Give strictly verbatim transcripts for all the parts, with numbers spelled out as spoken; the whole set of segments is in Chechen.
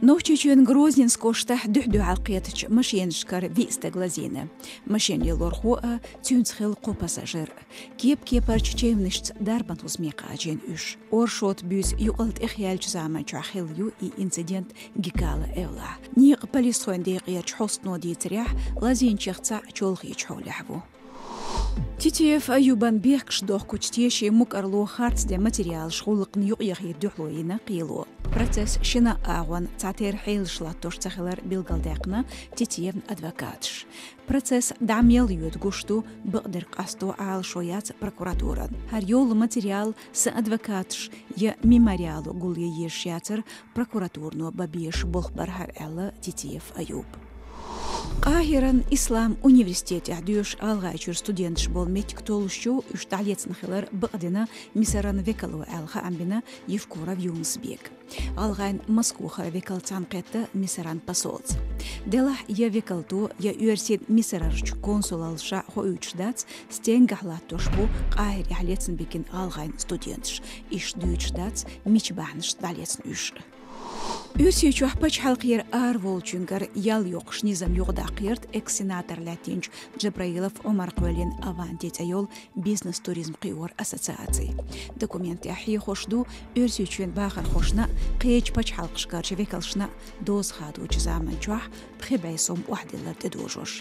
Нохчийчоьнан Грозненски кӀоштахь дуьхь-дуьхьал кхетачу машенашкара виъ стаг лазийна. Машен лелорхо а, цуьнца хилла кхо пассажир а. Кеп-кепарчу чевнашца дарбан хӀусаме кхачийна уьш. Оршот буьйса юкъал тӀехъяьллачу заманчохь хилла ю и инцидент Гикала эвлахь. Некъан полисхойн декъерчу хьостано дийцарехь, лазийначех цхьаъ чолхечу хьолехь ву. Титиев Аюбан бехкаш дохкучу тешийн мукӀарло харцден материалаш гӀуллакхна юкъаяхьийта дуьхьало йина кхело. Процесс шина агӀонна цхьатерра хьелаш латтош ца хилар билгалдаьккхина Титиевн адвокаташ. Процесс дӀа мел йоьду гуш ду, бакъдерг къасто Ӏалашо яц прокуратуран. ХӀара йолу материал сан адвокаташ я мемориало гулъе езаш яцара, прокуратурано бан безаш болх бара хӀара, аьлла Титиев Аюба. Къахьиран ислам университетехь доьшуш ГӀалгӀайчуьра студенташ болу меттиг толлушчу уьш дӀалецна хилар бакъдина Мисаран векало аьлла хаам бина Евкуров Юнус-Бека. ГӀалгӀайн Москвахара векал цхьаьнакхетта Мисаран посолца. Делахь я векалто, я оьрсийн Мисарарчу консулаллаша хоуьйтуш дац, стенгахь латтош бу Къахьирехь лецна бигина гӀалгӀайн студенташ. Иштта дуьйцуш дац, мича бахьанашца дӀалецна уьш. Оьрсийчохь пачхьалкхера араволчуьнгара ял йоккхуш низам юхадаккха гӀерта экс-сенатор лаьттинчу Джабраилов Ӏумара кхоьллина «Аванти» цӀе йолу бизнес-туризм кхиоран ассоциаци. Документехь хьехош ду Оьрсийчоьнан бахархошна а, кхечу пачхьалкхашкарчу векалшна а доза хадочу заманчохь пхи бӀе сом охьадиллар тӀедожош.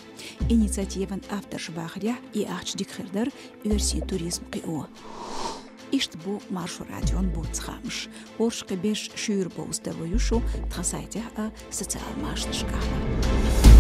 Инициативан авторша бахарехь, и ахча дика хир дара оьрсийн туризм кхио. Иштта бу Маршо радион буц хаамаш. ХӀорш кхин берш шуьйра бовза тарло ю шу тхан сайтехь а, социал машанашкахь а.